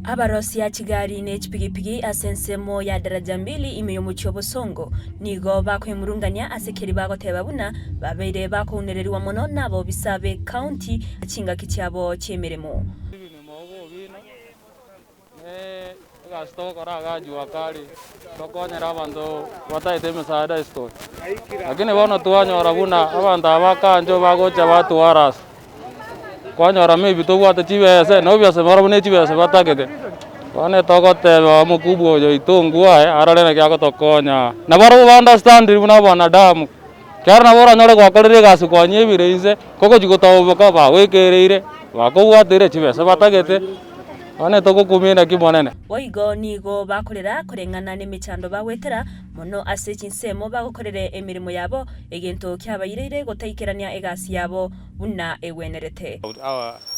Abarosia chigari ne chipigipigi ase ensemo ya Daraja Mbili ime y'omochie o Bosongo nigo bakoemurungania ase keria bagoteba buna babeire bakounererigwa mono nabobisa be county chingaki chiabo chi'emeremo. Egasi togokora iga jua kali, tokonyera abanto bataete emesaada isiko. Lakini bono twanyora buna abanto aba bakancho bagocha batuarasa, kwanyora maybe tobwate chibese, na obvious barabwo ne chibese batagete. Bono togoteba omokubwa oyo oito ngwae arore naki agotokonya. Na barabwo ba understand buna abanadamu, ekiagera nabo oranyore gwakorire egasi kwanyebire inse, kogochia gotaoboka bagoikereire, bakobwateire chibese batagete. Bono togokumia inaki Omonene? Boigo nigo bakorera koreng'ana nemechando bagoetera mono ase chinsemo bagokorera emeremo yabo, egento kiabaireire gotaikerania egasi yabo buna egwenerete.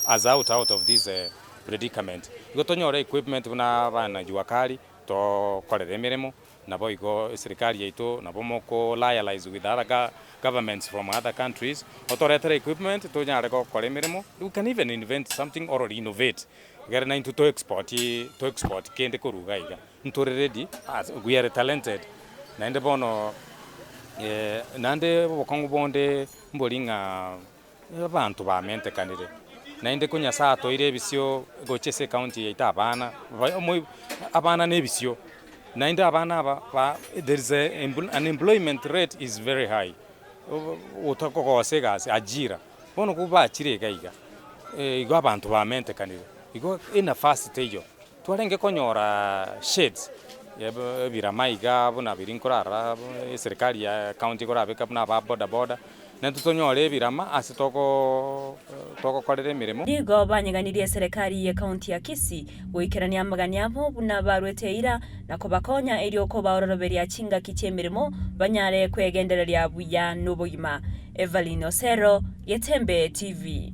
As out out of this predicament igo tonyore equipment buna abana jua kali tokorere emeremo Naboigo eserikari yaito nabo moko liaise with other governments from other countries otoretere equipment tonyare gokora emeremo, we can even invent something or innovate egere naintwe to export to export kende korwa iga iga. Ntore ready as we are talented naende bono naende obokong'u bonde mbori ng'a Abanto bamentekanire, naende ko Nyasae atoeire ebisio gochia ase ecounty yaito abana, abana na ebisio, naende abana aba ba there is a unemployment rate is very high, otakogosa egasi ajira, bono ko bachire iga iga, igo abanto bamentekanire, igo enafasi teiyo. Twarenge konyora shades, ebirama iga buna biria nkorara eserikari ya county ekorabeka buna aba boda boda, naintwe tonyore ebirama ase togokorera emeremo. Nigo banyeganirie eserekari ye county ya Kisii goikerania amagani abo buna barwete eira na kobakonya erio kobaororoberia chingaki chi'emeremo banyare kwegendereria buya nobogima. Evelyn Osero, Getembe TV.